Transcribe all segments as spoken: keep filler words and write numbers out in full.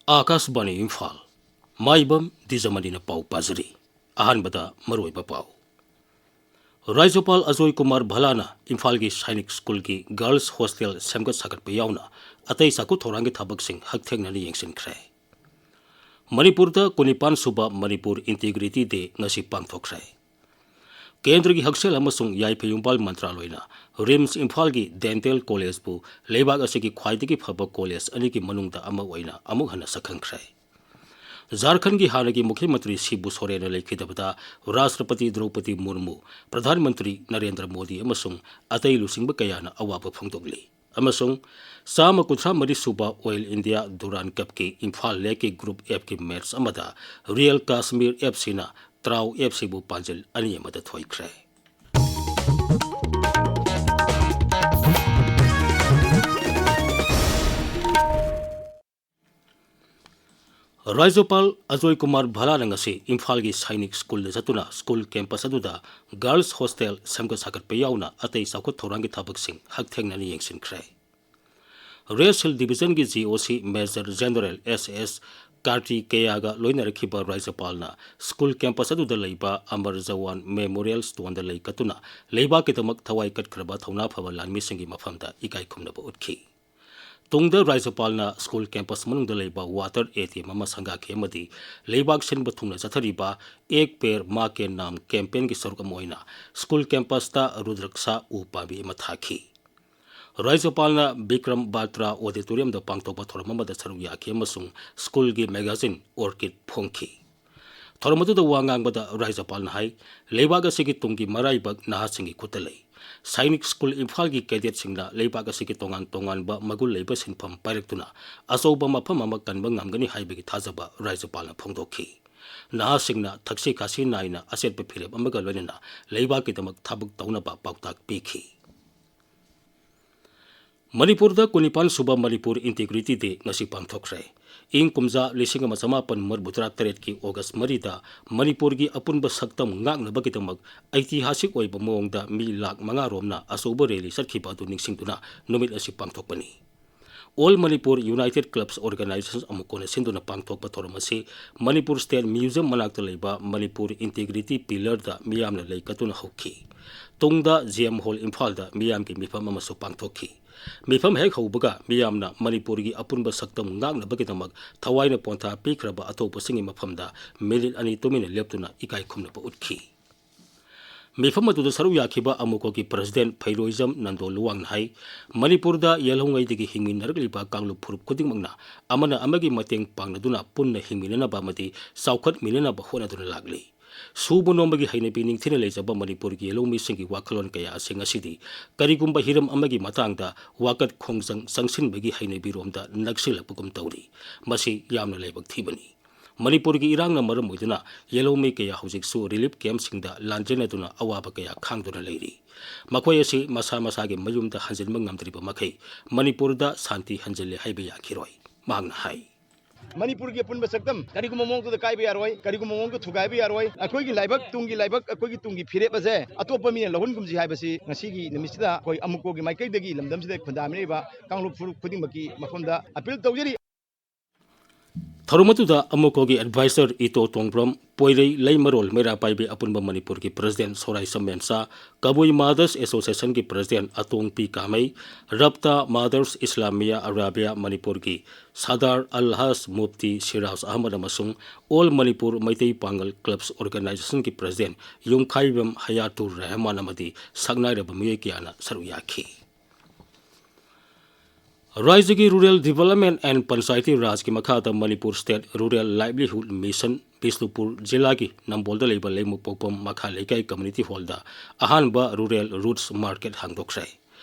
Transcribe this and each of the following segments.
ꯑꯥꯀꯥꯁꯕꯥꯅꯤ ꯏꯝꯐꯥꯜ꯫ ꯃꯥꯏꯕꯝ ꯗꯤꯖꯃꯅꯤꯅ ꯄꯥꯎ ꯄꯥꯖꯔꯤ꯫ ꯑꯍꯥꯟꯕꯗ ꯃꯔꯨꯑꯣꯏꯕ ꯄꯥꯎ꯫ ꯔꯥꯖ꯭ꯌꯄꯥꯜ ꯑꯖꯣꯏ ꯀꯨꯃꯥꯔ ꯚꯂꯥꯅ ꯏꯝꯐꯥꯜꯒꯤ ꯁꯥꯏꯅꯤꯛ ꯁ꯭ꯀꯨꯜꯒꯤ ꯒꯔꯜꯁ ꯍꯣꯁꯇꯦꯜ ꯁꯦꯝꯒꯠ ꯁꯥꯒꯠꯄ ꯌꯥꯎꯅ ꯑꯇꯩ ꯆꯥꯎꯈꯠ ꯊꯧꯔꯥꯡꯒꯤ ꯊꯕꯛꯁꯤꯡ ꯍꯛꯊꯦꯡꯅꯅ ꯌꯦꯡꯁꯤꯟꯈ꯭ꯔꯦ꯫ ꯃꯅꯤꯄꯨꯔꯗ ꯀꯨꯟꯅꯤꯄꯥꯟ ꯁꯨꯕ ꯃꯅꯤꯄꯨꯔ ꯏꯟꯇꯤꯒ꯭ꯔꯤꯇꯤ ꯗꯦ ꯉꯁꯤ ꯄꯥꯡꯊꯣꯛꯈ꯭ꯔꯦ꯫ ꯀꯦꯟꯗ꯭ꯔꯒꯤ ꯍꯛꯁꯦꯜ ꯑꯃꯁꯨꯡ ꯌꯥꯏꯐ ꯌꯨꯝꯕꯥꯜ ꯃꯟꯇ꯭ꯔꯥꯂꯣꯏꯅ ꯔꯤꯝꯁ ꯏꯝꯐꯥꯜꯒꯤ ꯗꯦꯟꯇꯦꯜ ꯀꯣꯂꯦꯖꯄꯨ ꯂꯩꯕꯥꯛ ꯑꯁꯤꯒꯤ ꯈ꯭ꯋꯥꯏꯗꯒꯤ ꯐꯕ ꯀꯣꯂꯦꯖ ꯑꯅꯤꯒꯤ ꯃꯅꯨꯡꯗ ꯑꯃ ꯑꯣꯏꯅ ꯑꯃꯨꯛ ꯍꯟꯅ ꯁꯛꯈꯪꯈ꯭ꯔꯦ꯫ ꯖꯥꯔꯈꯟꯒꯤ ꯍꯥꯟꯅꯒꯤ ꯃꯨꯈ꯭ꯌ ꯃꯟꯇ꯭ꯔꯤ ꯁꯤꯕꯨ ꯁꯣꯔꯦꯟꯅ ꯂꯩꯈꯤꯗꯕꯗ ꯔꯥꯁꯇ꯭ꯔꯄꯇꯤ ꯗ꯭ꯔꯧꯄꯗꯤ ꯃꯨꯔꯃꯨ, ꯄ꯭ꯔꯙꯥꯟ ꯃꯟꯇ꯭ꯔꯤ ꯅꯔꯦꯟꯗ꯭ꯔ ꯃꯣꯗꯤ ꯑꯃꯁꯨꯡ ꯑꯇꯩ ꯂꯨꯆꯤꯡꯕ ꯀꯌꯥꯅ ꯑꯋꯥꯕ ꯐꯣꯡꯗꯣꯛꯂꯤ꯫ ꯑꯃꯁꯨꯡ ꯆꯥꯝꯃ ꯀꯨꯟꯊ꯭ꯔꯥ ꯃꯔꯤ ꯁꯨꯕ ꯑꯣꯏꯜ ꯏꯟꯗꯤꯌꯥ ꯗꯨꯔꯥꯟ ꯀꯞꯀꯤ ꯏꯝꯐꯥꯜ ꯂꯦꯛꯀꯤ ꯒ꯭ꯔꯨꯞ ꯑꯦꯐꯀꯤ ꯃꯦꯠꯆ ꯑꯃꯗ ꯔꯤꯌꯦꯜ ꯀꯥꯁꯃꯤꯔ ꯑꯦꯐꯁꯤꯅ ꯇ꯭ꯔꯥꯎ ꯑꯦꯐꯁꯤꯕꯨ ꯄꯥꯟꯖꯤꯜ ꯑꯅꯤ ꯑꯃꯗ ꯊꯣꯏꯈ꯭ꯔꯦ꯫ ꯔꯥꯖ꯭ꯌꯄꯥꯜ ꯑꯖꯣꯏ ꯀꯨꯃꯥꯔ ꯚꯂꯥꯅ ꯉꯁꯤ ꯏꯝꯐꯥꯜꯒꯤ ꯁꯥꯏꯅꯤꯛ ꯁ꯭ꯀꯨꯜꯗ ꯆꯠꯇꯨꯅ ꯁ꯭ꯀꯨꯜ ꯀꯦꯝꯄꯁ ꯑꯗꯨꯗ ꯒꯔꯜꯁ ꯍꯣꯁꯇꯦꯜ ꯁꯦꯝꯒꯠ ꯁꯥꯒꯠꯄ ꯌꯥꯎꯅ ꯑꯇꯩ ꯆꯥꯎꯈꯠ ꯊꯧꯔꯥꯡꯒꯤ ꯊꯕꯛꯁꯤꯡ ꯍꯛꯊꯦꯡꯅꯅ ꯌꯦꯡꯁꯤꯟꯈ꯭ꯔꯦ꯫ ꯔꯦꯁ ꯍꯤꯜ ꯗꯤꯕꯤꯖꯟꯒꯤ ꯖꯤ ꯑꯣ ꯁꯤ ꯃꯦꯖꯔ ꯖꯦꯅꯔꯦꯜ ꯑꯦꯁ ꯑꯦꯁ ꯀꯥꯔꯇꯤꯀꯦꯌꯥꯒ ꯂꯣꯏꯅꯔꯛꯈꯤꯕ ꯔꯥꯖ꯭ꯌꯄꯥꯜꯅ ꯁ꯭ꯀꯨꯜ ꯀꯦꯝꯄꯁ ꯑꯗꯨꯗ ꯂꯩꯕ ꯑꯃꯔ ꯖꯋꯥꯟ ꯃꯦꯃꯣꯔꯤꯌꯦꯜ ꯁ꯭ꯇꯣꯟꯗ ꯂꯩ ꯀꯠꯇꯨꯅ ꯂꯩꯕꯥꯛꯀꯤꯗꯃꯛ ꯊꯋꯥꯏ ꯀꯠꯈ꯭ꯔꯕ ꯊꯧꯅꯥ ꯐꯕ ꯂꯥꯟꯃꯤꯁꯤꯡꯒꯤ ꯃꯐꯝꯗ ꯏꯀꯥꯏ ꯈꯨꯝꯅꯕ ꯎꯠꯈꯤ꯫ ꯇꯨꯡꯗ ꯔꯥꯖ꯭ꯌꯄꯥꯜꯅ ꯁ꯭ꯀꯨꯜ ꯀꯦꯝꯄꯁ ꯃꯅꯨꯡꯗ ꯂꯩꯕ ꯋꯥꯇꯔ ꯑꯦ ꯇꯤ ꯑꯦꯝ ꯑꯃ ꯁꯪꯒꯥꯈꯤ ꯑꯃꯗꯤ ꯂꯩꯕꯥꯛ ꯁꯤꯟꯕ ꯊꯨꯡꯅ ꯆꯠꯊꯔꯤꯕ ꯑꯦꯛ ꯄꯦꯔ ꯃꯥ ꯀꯦ ꯅꯥꯝ ꯀꯦꯝꯄꯦꯟꯒꯤ ꯁꯔꯨꯛ ꯑꯃ ꯑꯣꯏꯅ ꯁ꯭ꯀꯨꯜ ꯀꯦꯝꯄꯁꯇ ꯔꯨꯗ꯭ꯔꯛꯁꯥ ꯎ ꯄꯥꯝꯕꯤ ꯑꯃ ꯊꯥꯈꯤ꯫ ꯔꯥꯖ꯭ꯌꯄꯥꯜꯅ ꯕꯤꯀ꯭ꯔꯝ ꯕꯥꯇ꯭ꯔꯥ ꯑꯣꯗꯤꯇꯣꯔꯤꯌꯝꯗ ꯄꯥꯡꯊꯣꯛꯄ ꯊꯧꯔꯝ ꯑꯃꯗ ꯁꯔꯨꯛ ꯌꯥꯈꯤ ꯑꯃꯁꯨꯡ ꯁ꯭ꯀꯨꯜꯒꯤ ꯃꯦꯒꯥꯖꯤꯟ ꯑꯣꯔꯀꯤꯗ ꯐꯣꯡꯈꯤ꯫ ꯊꯧꯔꯝ ꯑꯗꯨꯗ ꯋꯥ ꯉꯥꯡꯕꯗ ꯔꯥꯖ꯭ꯌꯄꯥꯜꯅ ꯍꯥꯏ, ꯂꯩꯕꯥꯛ ꯑꯁꯤꯒꯤ ꯇꯨꯡꯒꯤ ꯃꯔꯥꯏꯕꯛ ꯅꯍꯥꯁꯤꯡꯒꯤ ꯈꯨꯠꯇ ꯂꯩ꯫ ꯁꯥꯏꯅꯤꯛ ꯁ꯭ꯀꯨꯜ ꯏꯝꯐꯥꯜꯒꯤ ꯀꯦꯗꯦꯠꯁꯤꯡꯅ ꯂꯩꯕꯥꯛ ꯑꯁꯤꯒꯤ ꯇꯣꯉꯥꯟ ꯇꯣꯉꯥꯟꯕ ꯃꯒꯨꯟ ꯂꯩꯕ ꯁꯤꯟꯐꯝ ꯄꯥꯏꯔꯛꯇꯨꯅ ꯑꯆꯧꯕ ꯃꯐꯝ ꯑꯃ ꯀꯟꯕ ꯉꯝꯒꯅꯤ ꯍꯥꯏꯕꯒꯤ ꯊꯥꯖꯕ ꯔꯥꯖ꯭ꯌꯄꯥꯜꯅ ꯐꯣꯡꯗꯣꯛꯈꯤ꯫ ꯅꯍꯥꯁꯤꯡꯅ ꯊꯛꯁꯤ ꯈꯥꯁꯤ ꯅꯥꯏꯅ ꯑꯆꯦꯠꯄ ꯐꯤꯔꯦꯞ ꯑꯃꯒ ꯂꯣꯏꯅꯅ ꯂꯩꯕꯥꯛꯀꯤꯗꯃꯛ ꯊꯕꯛ ꯇꯧꯅꯕ ꯄꯥꯎꯇꯥꯛ ꯄꯤꯈꯤ꯫ ꯃꯅꯤꯄꯨꯔꯗ ꯀꯨꯟꯅꯤꯄꯥꯟ ꯁꯨꯕ ꯃꯅꯤꯄꯨꯔ ꯏꯟꯇꯤꯒ꯭ꯔꯤꯇꯤ ꯗꯦ ꯉꯁꯤ ꯄꯥꯡꯊꯣꯛꯈ꯭ꯔꯦ꯫ ꯏꯪ ꯀꯨꯝꯖꯥ ꯂꯤꯁꯤꯡ ꯑꯃ ꯆꯃꯥꯄꯟ ꯃꯔꯤꯐꯨ ꯇꯔꯥ ꯇꯔꯦꯠꯀꯤ ꯑꯣꯒꯁ ꯃꯔꯤꯗ ꯃꯅꯤꯄꯨꯔꯒꯤ ꯑꯄꯨꯟꯕ ꯁꯛꯇꯝ ꯉꯥꯛꯅꯕꯒꯤꯗꯃꯛ ꯑꯩꯇꯤꯍꯥꯁꯤꯛ ꯑꯣꯏꯕ ꯃꯑꯣꯡꯗ ꯃꯤ ꯂꯥꯈ ꯃꯉꯥ ꯔꯣꯝꯅ ꯑꯆꯧꯕ ꯔꯦꯂꯤ ꯆꯠꯈꯤꯕ ꯑꯗꯨ ꯅꯤꯡꯁꯤꯡꯗꯨꯅ ꯅꯨꯃꯤꯠ ꯑꯁꯤ ꯄꯥꯡꯊꯣꯛꯄꯅꯤ꯫ All Manipur United Clubs Organization, ꯑꯃꯨꯛ ꯀꯣꯟꯅ ꯁꯤꯟꯗꯨꯅ ꯄꯥꯡꯊꯣꯛꯄ ꯊꯧꯔꯝ ꯑꯁꯤ ꯃꯅꯤꯄꯨꯔ State Museum ꯃꯅꯥꯛꯇ ꯂꯩꯕ ꯃꯅꯤꯄꯨꯔ Integrity Pillarꯗ ꯃꯤꯌꯥꯝꯅ ꯂꯩ ꯀꯠꯇꯨꯅ ꯍꯧꯈꯤ꯫ ꯇꯨꯡꯗ J M Hall ꯏꯝꯐꯥꯜꯗ ꯃꯤꯌꯥꯝꯒꯤ ꯃꯤꯐꯝ ꯑꯃꯁꯨ ꯄꯥꯡꯊꯣꯛꯈꯤ꯫ ꯃꯤꯐꯝ ꯍꯦꯛ ꯍꯧꯕꯒ ꯃꯤꯌꯥꯝꯅ ꯃꯅꯤꯄꯨꯔꯒꯤ ꯑꯄꯨꯟꯕ ꯁꯛꯇꯝ ꯉꯥꯛꯅꯕꯒꯤꯗꯃꯛ ꯊꯋꯥꯏꯅ ꯄꯣꯟꯊꯥ ꯄꯤꯈ꯭ꯔꯕ ꯑꯇꯣꯞꯄꯁꯤꯡꯒꯤ ꯃꯐꯝꯗ ꯃꯤꯅꯤꯠ ꯑꯅꯤ ꯇꯨꯃꯤꯟꯅ ꯂꯦꯞꯇꯨꯅ ꯏꯀꯥꯏ ꯈꯨꯝꯅꯕ ꯎꯠꯈꯤ꯫ ꯃꯤꯐꯝ ꯑꯗꯨꯗ ꯁꯔꯨꯛ ꯌꯥꯈꯤꯕ ꯑꯃꯨꯀꯣꯒꯤ President ꯐꯩꯔꯣꯏꯖꯝ ꯅꯟꯗꯣ ꯂꯨꯋꯥꯡꯅ ꯍꯥꯏ, ꯃꯅꯤꯄꯨꯔꯗ ꯌꯦꯜꯍꯧꯉꯩꯗꯒꯤ ꯍꯤꯡꯃꯤꯟꯅꯔꯛꯂꯤꯕ ꯀꯥꯡꯂꯨꯞ ꯐꯨꯔꯨꯞ ꯈꯨꯗꯤꯡꯃꯛꯅ ꯑꯃꯅ ꯑꯃꯒꯤ ꯃꯇꯦꯡ ꯄꯥꯡꯅꯗꯨꯅ ꯄꯨꯟꯅ ꯍꯤꯡꯃꯤꯟꯅꯅꯕ ꯑꯃꯗꯤ ꯆꯥꯎꯈꯠꯃꯤꯟꯅꯅꯕ ꯍꯣꯠꯅꯗꯨꯅ ꯂꯥꯛꯂꯤ꯫ ꯁꯨꯕ ꯅꯣꯝꯕꯒꯤ ꯍꯩꯅꯕꯤ ꯅꯤꯡꯊꯤꯅ ꯂꯩꯖꯕ ꯃꯅꯤꯄꯨꯔꯒꯤ ꯌꯦꯜꯍꯧꯃꯤꯁꯤꯡꯒꯤ ꯋꯥꯈꯜꯂꯣꯟ ꯀꯌꯥ ꯑꯁꯤ ꯉꯁꯤꯗꯤ ꯀꯔꯤꯒꯨꯝꯕ ꯍꯤꯔꯝ ꯑꯃꯒꯤ ꯃꯇꯥꯡꯗ ꯋꯥꯀꯠ ꯈꯣꯡꯖꯪ ꯆꯪꯁꯤꯟꯕꯒꯤ ꯍꯩꯅꯕꯤꯔꯣꯝꯗ ꯅꯛꯁꯤꯜꯂꯛꯄꯒꯨꯝ ꯇꯧꯔꯤ꯫ ꯃꯁꯤ ꯌꯥꯝꯅ ꯂꯥꯏꯕꯛ ꯊꯤꯕꯅꯤ꯫ ꯃꯅꯤꯄꯨꯔꯒꯤ ꯏꯔꯥꯡꯅ ꯃꯔꯝ ꯑꯣꯏꯗꯨꯅ ꯌꯦꯜꯍꯧꯃꯤ ꯀꯌꯥ ꯍꯧꯖꯤꯛꯁꯨ relief campꯁꯤꯡꯗ ꯂꯥꯟꯖꯦꯟꯅꯗꯨꯅ ꯑꯋꯥꯕ ꯀꯌꯥ ꯈꯥꯡꯗꯨꯅ ꯂꯩꯔꯤ꯫ ꯃꯈꯣꯏ ꯑꯁꯤ ꯃꯁꯥ ꯃꯁꯥꯒꯤ ꯃꯌꯨꯝꯗ ꯍꯟꯖꯤꯟꯕ ꯉꯝꯗ꯭ꯔꯤꯕ ꯃꯈꯩ ꯃꯅꯤꯄꯨꯔꯗ ꯁꯥꯟꯇꯤ ꯍꯟꯖꯤꯜꯂꯦ ꯍꯥꯏꯕ ꯌꯥꯈꯤꯔꯣꯏ꯫ ꯃꯍꯥꯛꯅ ꯍꯥꯏ꯫ ꯃꯅꯤꯄꯨꯔꯒꯤ ꯑꯄꯨꯟꯕ ꯁꯛꯇꯝ ꯀꯔꯤꯒꯨꯝꯕ ꯃꯑꯣꯡꯗꯨꯗ ꯀꯥꯏꯕ ꯌꯥꯔꯣꯏ, ꯀꯔꯤꯒꯨꯝꯕ ꯃꯑꯣꯡꯗ ꯊꯨꯒꯥꯏꯕ ꯌꯥꯔꯣꯏ꯫ ꯑꯩꯈꯣꯏꯒꯤ ꯂꯥꯏꯕꯛ ꯇꯨꯡꯒꯤ ꯂꯥꯏꯕꯛ, ꯑꯩꯈꯣꯏꯒꯤ ꯇꯨꯡꯒꯤ ꯐꯤꯔꯦꯞ ꯑꯁꯦ ꯑꯇꯣꯞꯄ ꯃꯤꯅ ꯂꯧꯍꯟꯒꯨꯝꯁꯤ ꯍꯥꯏꯕꯁꯤ ꯉꯁꯤꯒꯤ ꯅꯨꯃꯤꯠꯁꯤꯗ ꯑꯩꯈꯣꯏ ꯑꯃꯨꯀꯣꯒꯤ ꯃꯥꯏꯀꯩꯗꯒꯤ ꯂꯝꯗꯝꯁꯤꯗ ꯈꯨꯟꯗꯥꯃꯤꯟꯅꯔꯤꯕ ꯀꯥꯡꯂꯨꯞ ꯐꯨꯔꯨꯞ ꯈꯨꯗꯤꯡꯃꯛꯀꯤ ꯃꯐꯝꯗ appeal ꯇꯧꯖꯔꯤ꯫ ꯊꯧꯔꯝ ꯑꯗꯨꯗ ꯑꯃꯨꯀꯣꯒꯤ advisor ꯏꯇꯣ ꯇꯣꯡꯕ꯭ꯔꯝ, ꯄꯣꯏꯔꯩ ꯂꯩꯃꯔꯣꯜ ꯃꯩꯔꯥ ꯄꯥꯏꯕꯤ ꯑꯄꯨꯟꯕ ꯃꯅꯤꯄꯨꯔꯒꯤ President ꯁꯣꯔꯥꯏ ꯁꯝꯃꯦꯝꯆꯥ, ꯀꯕꯨꯏ Mothers Associationꯒꯤ President ꯑꯇꯣꯡꯄꯤ ꯀꯥꯃꯩ, ꯔꯞꯇꯥ Mothers Islamia Arabia ꯃꯅꯤꯄꯨꯔꯒꯤ ꯁꯥꯗꯥꯔ ꯑꯜ ꯍꯖ ꯃꯨꯐꯇꯤ ꯁꯤꯔꯥꯖ ꯑꯍꯃꯗ ꯑꯃꯁꯨꯡ All Manipur ꯃꯩꯇꯩ ꯄꯥꯡꯒꯜ Clubs Organizationꯒꯤ President ꯌꯨꯝꯈꯥꯏꯕꯝ ꯍꯌꯥꯇꯨꯔ ꯔꯦꯍꯃꯥꯟ ꯑꯃꯗꯤ ꯁꯛꯅꯥꯏꯔꯕ ꯃꯤꯑꯣꯏ ꯀꯌꯥꯅ ꯁꯔꯨꯛ ꯌꯥꯈꯤ꯫ ꯔꯥꯖ꯭ꯌꯒꯤ Rural Development and Panchayati Rajꯀꯤ ꯃꯈꯥꯗ Manipur State Rural Livelihood Mission Bishnupur ꯖꯤꯂꯥꯒꯤ ꯅꯝꯕꯣꯜꯗ ꯂꯩꯕ ꯂꯩꯃꯄꯣꯛꯄꯝ ꯃꯈꯥ ꯂꯩꯀꯥꯏ community hallꯗ ꯑꯍꯥꯟꯕ Rural Roots Market ꯍꯥꯡꯗꯣꯛꯈ꯭ꯔꯦ꯫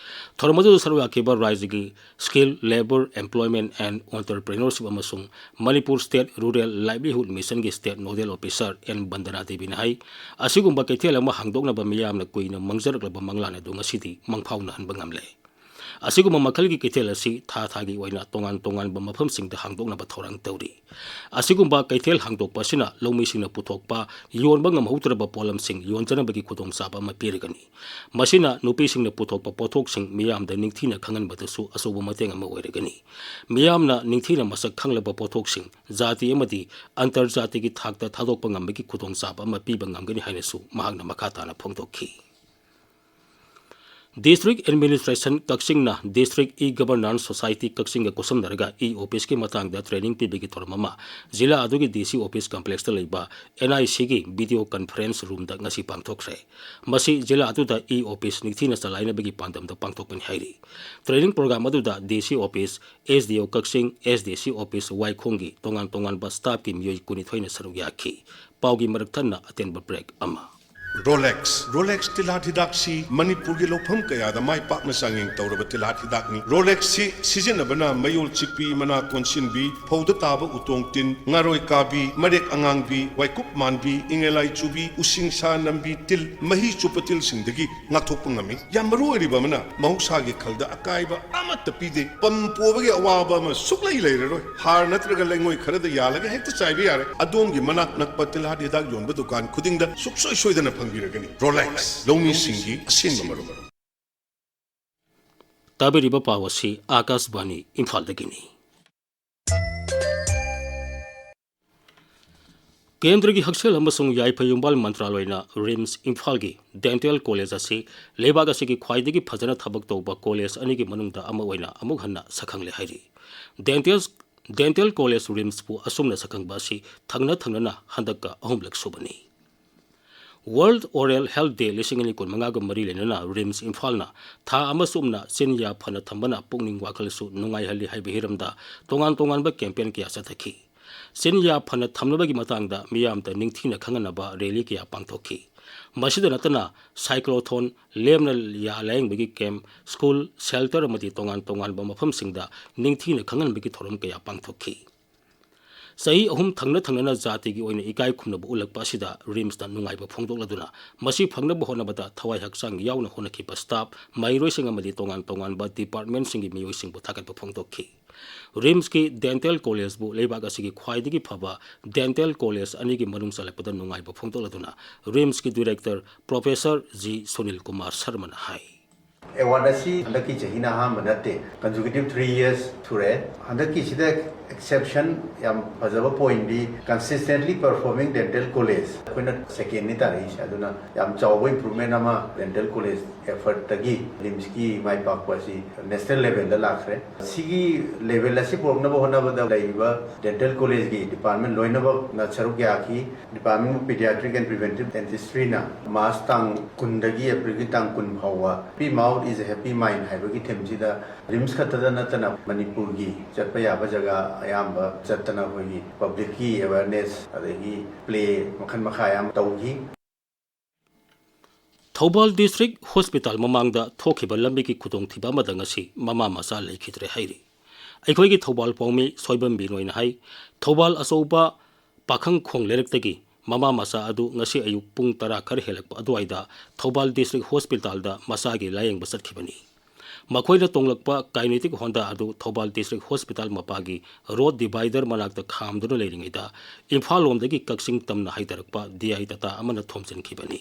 ꯊꯧꯔꯝ ꯑꯗꯨꯗ ꯁꯔꯨꯛ ꯌꯥꯈꯤꯕ ꯔꯥꯖ꯭ꯌꯒꯤ Skill, Labour, Employment and Entrepreneurship ꯑꯃꯁꯨꯡ ꯃꯅꯤꯄꯨꯔ State Rural Livelihood Missionꯒꯤ State Nodal Officer N Bandana ꯗꯦꯕꯤꯅ ꯍꯥꯏ, ꯑꯁꯤꯒꯨꯝꯕ ꯀꯩꯊꯦꯜ ꯑꯃ ꯍꯥꯡꯗꯣꯛꯅꯕ ꯃꯤꯌꯥꯝꯅ ꯀꯨꯏꯅ ꯃꯪꯖꯔꯛꯂꯕ ꯃꯪꯂꯥꯟ ꯑꯗꯨ ꯉꯁꯤꯗꯤ ꯃꯪꯐꯥꯎꯅꯍꯟꯕ ꯉꯝꯂꯦ꯫ ꯑꯁꯤꯒꯨꯝꯕ ꯃꯈꯜꯒꯤ ꯀꯩꯊꯦꯜ ꯑꯁꯤ ꯊꯥ ꯊꯥꯒꯤ ꯑꯣꯏꯅ ꯇꯣꯉꯥꯟ ꯇꯣꯉꯥꯟꯕ ꯃꯐꯝꯁꯤꯡꯗ ꯍꯥꯡꯗꯣꯛꯅꯕ ꯊꯧꯔꯥꯡ ꯇꯧꯔꯤ꯫ ꯑꯁꯤꯒꯨꯝꯕ ꯀꯩꯊꯦꯜ ꯍꯥꯡꯗꯣꯛꯄ ꯑꯁꯤꯅ ꯂꯧꯃꯤꯁꯤꯡꯅ ꯄꯨꯊꯣꯛꯄ, ꯌꯣꯟꯕ ꯉꯝꯍꯧꯗ꯭ꯔꯕ ꯄꯣꯠꯂꯝꯁꯤꯡ ꯌꯣꯟꯖꯅꯕꯒꯤ ꯈꯨꯗꯣꯡꯆꯥꯕ ꯑꯃ ꯄꯤꯔꯒꯅꯤ꯫ ꯃꯁꯤꯅ ꯅꯨꯄꯤꯁꯤꯡꯅ ꯄꯨꯊꯣꯛꯄ ꯄꯣꯠꯊꯣꯛꯁꯤꯡ ꯃꯤꯌꯥꯝꯗ ꯅꯤꯡꯊꯤꯅ ꯈꯪꯍꯟꯕꯗꯁꯨ ꯑꯆꯧꯕ ꯃꯇꯦꯡ ꯑꯃ ꯑꯣꯏꯔꯒꯅꯤ꯫ ꯃꯤꯌꯥꯝꯅ ꯅꯤꯡꯊꯤꯅ ꯃꯁꯛ ꯈꯪꯂꯕ ꯄꯣꯠꯊꯣꯛꯁꯤꯡ ꯖꯥꯇꯤ ꯑꯃꯗꯤ ꯑꯟꯇꯔꯖꯥꯇꯤꯒꯤ ꯊꯥꯛꯇ ꯊꯥꯗꯣꯛꯄ ꯉꯝꯕꯒꯤ ꯈꯨꯗꯣꯡꯆꯥꯕ ꯑꯃ ꯄꯤꯕ ꯉꯝꯒꯅꯤ ꯍꯥꯏꯅꯁꯨ ꯃꯍꯥꯛꯅ ꯃꯈꯥ ꯇꯥꯅ ꯐꯣꯡꯗꯣꯛꯈꯤ꯫ District Administration ꯀꯛꯆꯤꯡꯅ District E-Governance Society ꯀꯛꯆꯤꯡꯒ ꯈꯨꯠꯁꯝꯅꯔꯒ E-Officeꯀꯤ ꯃꯇꯥꯡꯗ training ꯄꯤꯕꯒꯤ ꯊꯧꯔꯝ ꯑꯃ ꯖꯤꯂꯥ ꯑꯗꯨꯒꯤ DC office complexꯇ ꯂꯩꯕ NICꯒꯤ video conference roomꯗ ꯉꯁꯤ ꯄꯥꯡꯊꯣꯛꯈ꯭ꯔꯦ꯫ ꯃꯁꯤ ꯖꯤꯂꯥ ꯑꯗꯨꯗ E-Office ꯅꯤꯡꯊꯤꯅ ꯆꯂꯥꯏꯅꯕꯒꯤ ꯄꯥꯟꯗꯝꯗ ꯄꯥꯡꯊꯣꯛꯄꯅꯤ ꯍꯥꯏꯔꯤ꯫ Training program ꯑꯗꯨꯗ DC office, SDO ꯀꯛꯆꯤꯡ, SDC office ꯋꯥꯏꯈꯣꯡꯒꯤ ꯇꯣꯉꯥꯟ ꯇꯣꯉꯥꯟꯕ staffꯀꯤ ꯃꯤꯑꯣꯏ ꯀꯨꯟꯅꯤꯊꯣꯏꯅ ꯁꯔꯨꯛ ꯌꯥꯈꯤ꯫ ꯄꯥꯎꯒꯤ ꯃꯔꯛ ꯊꯠꯅ ꯑꯇꯦꯟꯕ break ꯑꯃ꯫ Rolex꯫ Rolex ꯇꯤꯜꯍꯥꯠ ꯍꯤꯗꯥꯛꯁꯤ ꯃꯅꯤꯄꯨꯔꯒꯤ ꯂꯧꯐꯝ ꯀꯌꯥꯗ ꯃꯥꯏ ꯄꯥꯛꯅ ꯆꯥꯡꯌꯦꯡ ꯇꯧꯔꯕ ꯇꯤꯜꯍꯥꯠ ꯍꯤꯗꯥꯛꯅꯤ꯫ Rolexꯁꯤ ꯁꯤꯖꯤꯟꯅꯕꯅ ꯃꯌꯣꯜ ꯆꯤꯛꯄꯤ, ꯃꯅꯥ ꯀꯣꯟꯁꯤꯟꯕꯤ, ꯐꯧꯗ ꯇꯥꯕ ꯎꯇꯣꯡ ꯇꯤꯟ, ꯉꯥꯔꯣꯏ ꯀꯥꯕꯤ, ꯃꯔꯦꯛ ꯑꯉꯥꯡꯕꯤ, ꯋꯥꯏꯀꯨꯞ ꯃꯥꯟꯕꯤ, ꯏꯉꯦꯂꯥꯏ ꯆꯨꯕꯤ, ꯎꯁꯤꯡꯁꯥ ꯅꯝꯕꯤ ꯇꯤꯜ, ꯃꯍꯤ ꯆꯨꯞꯄ ꯇꯤꯜꯁꯤꯡꯗꯒꯤ ꯉꯥꯛꯊꯣꯛꯄ ꯉꯝꯃꯤ꯫ ꯌꯥꯝ ꯃꯔꯨ ꯑꯣꯏꯔꯤꯕ ꯑꯃꯅ, ꯃꯍꯧꯁꯥꯒꯤ ꯈꯜꯗ ꯑꯀꯥꯏꯕ ꯑꯃꯠꯇ ꯄꯤꯗꯦ꯫ ꯄꯝ ꯄꯣꯕꯒꯤ ꯑꯋꯥꯕ ꯑꯃ ꯁꯨꯛꯂꯩ ꯂꯩꯔꯔꯣꯏ꯫ ꯍꯥꯔ ꯅꯠꯇ꯭ꯔꯒ ꯂꯩꯉꯣꯏ ꯈꯔꯗ ꯌꯥꯜꯂꯒ ꯍꯦꯛꯇ ꯆꯥꯏꯕ ꯌꯥꯔꯦ꯫ ꯑꯗꯣꯝꯒꯤ ꯃꯅꯥꯛ ꯅꯛꯄ ꯇꯤꯜꯍꯥꯠ ꯍꯤꯗꯥꯛ ꯌꯣꯟꯕ ꯗꯨꯀꯥꯟ ꯈꯨꯗꯤꯡꯗ ꯁꯨꯛꯁꯣꯏ ꯁꯣꯏꯗꯅ ꯐꯪꯕꯤꯔꯒꯅꯤ꯫ Rolex, ꯂꯧꯃꯤꯁꯤꯡꯒꯤ ꯑꯁꯦꯡꯕ ꯃꯔꯨꯞ꯫ ꯇꯥꯕꯤꯔꯤꯕ ꯄꯥꯎ ꯑꯁꯤ ꯑꯥꯀꯥꯁꯕꯥꯅꯤ ꯏꯝꯐꯥꯜꯗꯒꯤꯅꯤ꯫ ꯀꯦꯟꯗ꯭ꯔꯒꯤ ꯍꯛꯁꯦꯜ ꯑꯃꯁꯨꯡ ꯌꯥꯏꯐ ꯌꯨꯝꯕꯥꯜ ꯃꯟꯇ꯭ꯔꯥꯂꯣꯏꯅ RIMS ꯏꯝꯐꯥꯜꯒꯤ dental college ꯑꯁꯤ ꯂꯩꯕꯥꯛ ꯑꯁꯤꯒꯤ ꯈ꯭ꯋꯥꯏꯗꯒꯤ ꯐꯖꯅ ꯊꯕꯛ ꯇꯧꯕ college ꯑꯅꯤꯒꯤ ꯃꯅꯨꯡꯗ ꯑꯃ ꯑꯣꯏꯅ ꯑꯃꯨꯛ ꯍꯟꯅ ꯁꯛꯈꯪꯂꯦ ꯍꯥꯏꯔꯤ꯫ Dental, dental college RIMSꯄꯨ ꯑꯁꯨꯝꯅ ꯁꯛꯈꯪꯕ ꯑꯁꯤ ꯊꯪꯅ ꯊꯪꯅꯅ ꯍꯟꯗꯛꯀ ꯑꯍꯨꯝꯂꯛ ꯁꯨꯕꯅꯤ꯫ World Oral Health Day ꯂꯤꯁꯤꯡ ꯑꯅꯤ ꯀꯨꯟꯃꯉꯥꯒ ꯃꯔꯤ ꯂꯩꯅꯅ RIMS ꯏꯝꯐꯥꯜꯅ ꯊꯥ ꯑꯃ ꯆꯨꯞꯅ ꯆꯤꯟ ꯌꯥ ꯐꯅ ꯊꯝꯕꯅ ꯄꯨꯛꯅꯤꯡ ꯋꯥꯈꯜꯁꯨ ꯅꯨꯡꯉꯥꯏꯍꯜꯂꯤ ꯍꯥꯏꯕ ꯍꯤꯔꯝꯗ ꯇꯣꯉꯥꯟ ꯇꯣꯉꯥꯟꯕ campaign ꯀꯌꯥ ꯆꯠꯊꯈꯤ꯫ ꯆꯤꯟ ꯌꯥ ꯐꯅ ꯊꯝꯅꯕꯒꯤ ꯃꯇꯥꯡꯗ ꯃꯤꯌꯥꯝꯗ ꯅꯤꯡꯊꯤꯅ ꯈꯪꯍꯟꯅꯕ rally ꯀꯌꯥ ꯄꯥꯡꯊꯣꯛꯈꯤ꯫ ꯃꯁꯤꯗ ꯅꯠꯇꯅ cyclothon, ꯂꯦꯝꯅ ꯌꯥ ꯂꯥꯌꯦꯡꯕꯒꯤ camp, school, shelter ꯑꯃꯗꯤ ꯇꯣꯉꯥꯟ ꯇꯣꯉꯥꯟꯕ ꯃꯐꯝꯁꯤꯡꯗ ꯅꯤꯡꯊꯤꯅ ꯈꯪꯍꯟꯕꯒꯤ ꯊꯧꯔꯝ ꯀꯌꯥ ꯄꯥꯡꯊꯣꯛꯈꯤ꯫ ꯆꯍꯤ ꯑꯍꯨꯝ ꯊꯪꯅ ꯊꯪꯅꯅ ꯖꯥꯇꯤꯒꯤ ꯑꯣꯏꯅ ꯏꯀꯥꯏ ꯈꯨꯝꯅꯕ ꯎꯠꯂꯛꯄ ꯑꯁꯤꯗ ꯔꯤꯝꯁꯅ ꯅꯨꯡꯉꯥꯏꯕ ꯐꯣꯡꯗꯣꯛꯂꯗꯨꯅ, ꯃꯁꯤ ꯐꯪꯅꯕ ꯍꯣꯠꯅꯕꯗ ꯊꯋꯥꯏ ꯍꯛꯆꯥꯡ ꯌꯥꯎꯅ ꯍꯣꯠꯅꯈꯤꯕ ꯁ꯭ꯇꯥꯐ, ꯃꯍꯩꯔꯣꯏꯁꯤꯡ ꯑꯃꯗꯤ ꯇꯣꯉꯥꯟ ꯇꯣꯉꯥꯟꯕ ꯗꯤꯄꯥꯔꯠꯃꯦꯟꯠꯁꯤꯡꯒꯤ ꯃꯤꯑꯣꯏꯁꯤꯡꯕꯨ ꯊꯥꯒꯠꯄ ꯐꯣꯡꯗꯣꯛꯈꯤ꯫ ꯔꯤꯝꯁꯀꯤ ꯗꯦꯟꯇꯦꯜ ꯀꯣꯂꯦꯖꯕꯨ ꯂꯩꯕꯥꯛ ꯑꯁꯤꯒꯤ ꯈ꯭ꯋꯥꯏꯗꯒꯤ ꯐꯕ ꯗꯦꯟꯇꯦꯜ ꯀꯣꯂꯦꯖ ꯑꯅꯤꯒꯤ ꯃꯅꯨꯡ ꯆꯜꯂꯛꯄꯗ ꯅꯨꯡꯉꯥꯏꯕ ꯐꯣꯡꯗꯣꯛꯂꯗꯨꯅ, ꯔꯤꯝꯁꯀꯤ director professor G Sunil Kumar ꯁꯔꯃꯅ ꯍꯥꯏ꯫ ꯑꯦꯋꯥꯔꯗ ꯑꯁꯤ ꯍꯟꯗꯛꯀꯤ ꯆꯍꯤꯅ ꯑꯍꯥꯟꯕ ꯅꯠꯇꯦ, consecutive three years ꯁꯨꯔꯦ꯫ ꯍꯟꯗꯛꯀꯤꯁꯤꯗ exception ꯌꯥꯝ ꯐꯖꯕ pointꯗꯤ consistently performing dental college, ꯑꯩꯈꯣꯏꯅ secondꯅꯤ ꯇꯥꯔꯛꯏꯁꯦ꯫ ꯑꯗꯨꯅ ꯌꯥꯝ ꯆꯥꯎꯕ improvement ꯑꯃ dental college effortꯇꯒꯤ ꯔꯤꯝꯁꯀꯤ ꯃꯥꯏ ꯄꯥꯛꯄ ꯑꯁꯤ national levelꯗ ꯂꯥꯛꯈ꯭ꯔꯦ꯫ ꯁꯤꯒꯤ level ꯑꯁꯤ ꯄꯨꯔꯛꯅꯕ ꯍꯣꯠꯅꯕꯗ ꯂꯩꯔꯤꯕ dental collegeꯀꯤ department ꯂꯣꯏꯅꯃꯛꯅ ꯁꯔꯨꯛ ꯌꯥꯈꯤ꯫ Department of Pediatric and Preventive Dentistryꯅ ꯃꯥꯔꯆ ꯇꯥꯡ ꯀꯨꯟꯗꯒꯤ ꯑꯦꯄ꯭ꯔꯤꯜꯒꯤ ꯇꯥꯡ ꯀꯨꯟ ꯐꯥꯎꯕ Happy Mouth is a Happy Mind ꯍꯥꯏꯕꯒꯤ themeꯁꯤꯗ ꯔꯤꯝꯁ ꯈꯛꯇꯗ ꯅꯠꯇꯅ ꯃꯅꯤꯄꯨꯔꯒꯤ ꯆꯠꯄ ꯌꯥꯕ ꯖꯒꯥ ꯑꯌꯥꯝꯕ ꯆꯠꯇꯅ ꯑꯩꯈꯣꯏꯒꯤ publicꯀꯤ awareness ꯑꯗꯒꯤ play ꯃꯈꯜ ꯃꯈꯥ ꯑꯌꯥꯝꯕ ꯇꯧꯈꯤ꯫ ꯊꯧꯕꯥꯜ ꯗꯤꯁꯇ꯭ꯔꯤꯛ ꯍꯣꯁꯄꯤꯇꯥꯜ ꯃꯃꯥꯡꯗ ꯊꯣꯛꯈꯤꯕ ꯂꯝꯕꯤꯒꯤ ꯈꯨꯗꯣꯡꯊꯤꯕ ꯑꯃꯗ ꯉꯁꯤ ꯃꯃꯥ ꯃꯆꯥ ꯂꯩꯈꯤꯗ꯭ꯔꯦ ꯍꯥꯏꯔꯤ꯫ ꯑꯩꯈꯣꯏꯒꯤ ꯊꯧꯕꯥꯜ ꯄꯥꯎꯃꯤ ꯁꯣꯏꯕꯝ ꯕꯤꯅꯣꯏꯅ ꯍꯥꯏ, ꯊꯧꯕꯥꯜ ꯑꯆꯧꯕ ꯄꯥꯈꯪꯈꯣꯡ ꯂꯩꯔꯛꯇꯒꯤ ꯃꯃꯥ ꯃꯆꯥ ꯑꯗꯨ ꯉꯁꯤ ꯑꯌꯨꯛ ꯄꯨꯡ ꯇꯔꯥ ꯈꯔ ꯍꯦꯜꯂꯛꯄ ꯑꯗꯨꯋꯥꯏꯗ ꯊꯧꯕꯥꯜ ꯗꯤꯁꯇ꯭ꯔꯤꯛ ꯍꯣꯁꯄꯤꯇꯥꯜꯗ ꯃꯆꯥꯒꯤ ꯂꯥꯌꯦꯡꯕ ꯆꯠꯈꯤꯕꯅꯤ꯫ ꯃꯈꯣꯏꯅ ꯇꯣꯡꯂꯛꯄ Kinetic Honda ꯑꯗꯨ ꯊꯧꯕꯥꯜ ꯗꯤꯁꯇ꯭ꯔꯤꯛ ꯍꯣꯁꯄꯤꯇꯥꯜ ꯃꯄꯥꯒꯤ ꯔꯣꯗ ꯗꯤꯚꯥꯏꯗꯔ ꯃꯅꯥꯛꯇ ꯈꯥꯝꯗꯨꯅ ꯂꯩꯔꯤꯉꯩꯗ ꯏꯝꯐꯥꯜ ꯂꯣꯝꯗꯒꯤ ꯀꯛꯆꯤꯡ ꯇꯝꯅ ꯍꯥꯏꯊꯔꯛꯄ D I Tata ꯑꯃꯅ ꯊꯣꯝꯖꯤꯟꯈꯤꯕꯅꯤ꯫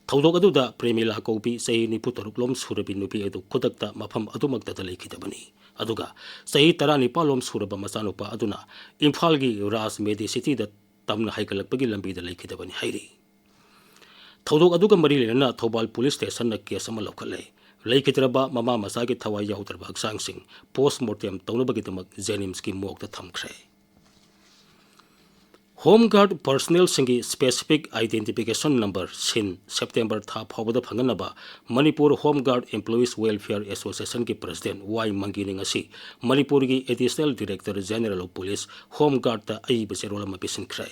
ꯊꯧꯗꯣꯛ ꯑꯗꯨꯗ ꯄ꯭ꯔꯦꯃꯤꯂꯥ ꯀꯧꯕꯤ ꯆꯍꯤ ꯅꯤꯐꯨ ꯇꯔꯨꯛ ꯂꯣꯝ ꯁꯨꯔꯕꯤ ꯅꯨꯄꯤ ꯑꯗꯨ ꯈꯨꯗꯛꯇ ꯃꯐꯝ ꯑꯗꯨꯃꯛꯇꯗ ꯂꯩꯈꯤꯗꯕꯅꯤ꯫ ꯑꯗꯨꯒ ꯆꯍꯤ ꯇꯔꯥꯅꯤꯄꯥꯜ ꯂꯣꯝ ꯁꯨꯔꯕ ꯃꯆꯥꯅꯨꯄꯥ ꯑꯗꯨꯅ ꯏꯝꯐꯥꯜꯒꯤ ꯔꯥꯖ ꯃꯦꯗꯤꯁꯤꯇꯤꯗ ꯇꯝꯅ ꯍꯥꯏꯒꯠꯂꯛꯄꯒꯤ ꯂꯝꯕꯤꯗ ꯂꯩꯈꯤꯗꯕꯅꯤ ꯍꯥꯏꯔꯤ꯫ ꯊꯧꯗꯣꯛ ꯑꯗꯨꯒ ꯃꯔꯤ ꯂꯩꯅꯅ ꯊꯧꯕꯥꯜ ꯄꯨꯂꯤꯁ ꯁ꯭ꯇꯦꯁꯟꯅ ꯀꯦꯁ ꯑꯃ ꯂꯧꯈꯠꯂꯦ꯫ ꯂꯩꯈꯤꯗ꯭ꯔꯕ ꯃꯃꯥ ꯃꯆꯥꯒꯤ ꯊꯋꯥꯏ ꯌꯥꯎꯗ꯭ꯔꯕ ꯍꯛꯆꯥꯡꯁꯤꯡ ꯄꯣꯁꯃꯣꯔꯇꯦꯝ ꯇꯧꯅꯕꯒꯤꯗꯃꯛ ꯖꯦꯅꯤꯝꯁꯀꯤ ꯃꯣꯔꯒꯇ ꯊꯝꯈ꯭ꯔꯦ꯫ ꯍꯣꯝ ꯒꯥꯔꯗ ꯄꯔꯁꯅꯦꯜꯁꯤꯡꯒꯤ ꯁ꯭ꯄꯦꯁꯤꯐꯤꯛ ꯑꯥꯏꯗꯦꯟꯇꯤꯐꯤꯀꯦꯁꯟ ꯅꯝꯕꯔ, ꯁꯤꯟ, ꯁꯦꯞꯇꯦꯝꯕꯔ ꯊꯥ ꯐꯥꯎꯕꯗ ꯐꯪꯍꯟꯅꯕ Manipur home guard employees welfare ꯑꯦꯁꯣꯁꯤꯌꯦꯁꯟꯒꯤ ꯄ꯭ꯔꯁꯤꯗꯦꯟꯠ ꯋꯥꯏ ꯃꯪꯒꯤꯅꯤꯡ ꯑꯁꯤ ꯃꯅꯤꯄꯨꯔꯒꯤ additional director general of police home ꯒꯥꯔꯗꯇ ꯑꯏꯕ ꯆꯦꯔꯣꯜ ꯑꯃ ꯄꯤꯁꯤꯟꯈ꯭ꯔꯦ꯫